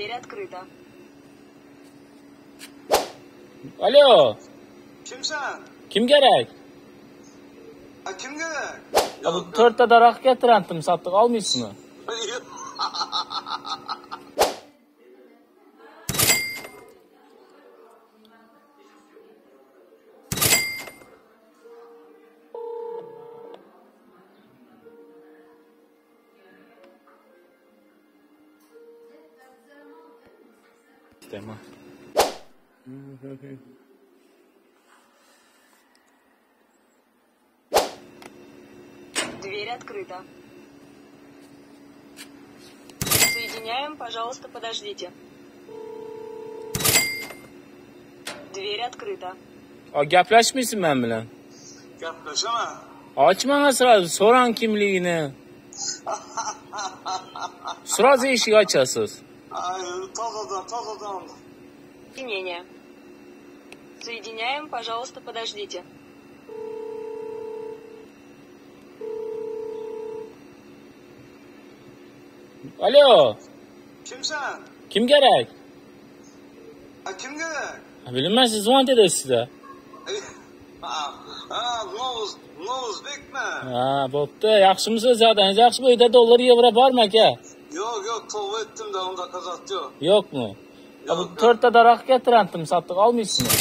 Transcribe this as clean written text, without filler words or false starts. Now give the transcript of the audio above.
Дверь открыта. Alo. Kimsan? Kim gerek? Ha, kim gerek? Ya bu 4 daraxt getirentim sattık, almıyorsun mu? Tamam. Дверь открыта. Соединяем, пожалуйста, подождите. Дверь открыта. A gaplaşmıyorsun ben bilen. Gaplaşama. Açma sırası, soran kimliğini. Sırası işi açasız. Ay, tazadan. Соединение. Соединяем, пожалуйста, подождите. Alo. Kimsan? Kim gerek? Ha, kim gerek? Bilinmez, zvon dedi size. Ha, Novuzbek mi? Ha, bo'pti. Yaxshimisiz? Yo'q, yaxshi. Bu uyda dollar, yevro bormi aka? Yok yok, tövbe ettim de onda kazat yok. Yok mu? Ya bu 4 daraxt getirentim sattık, almıyorsun mu?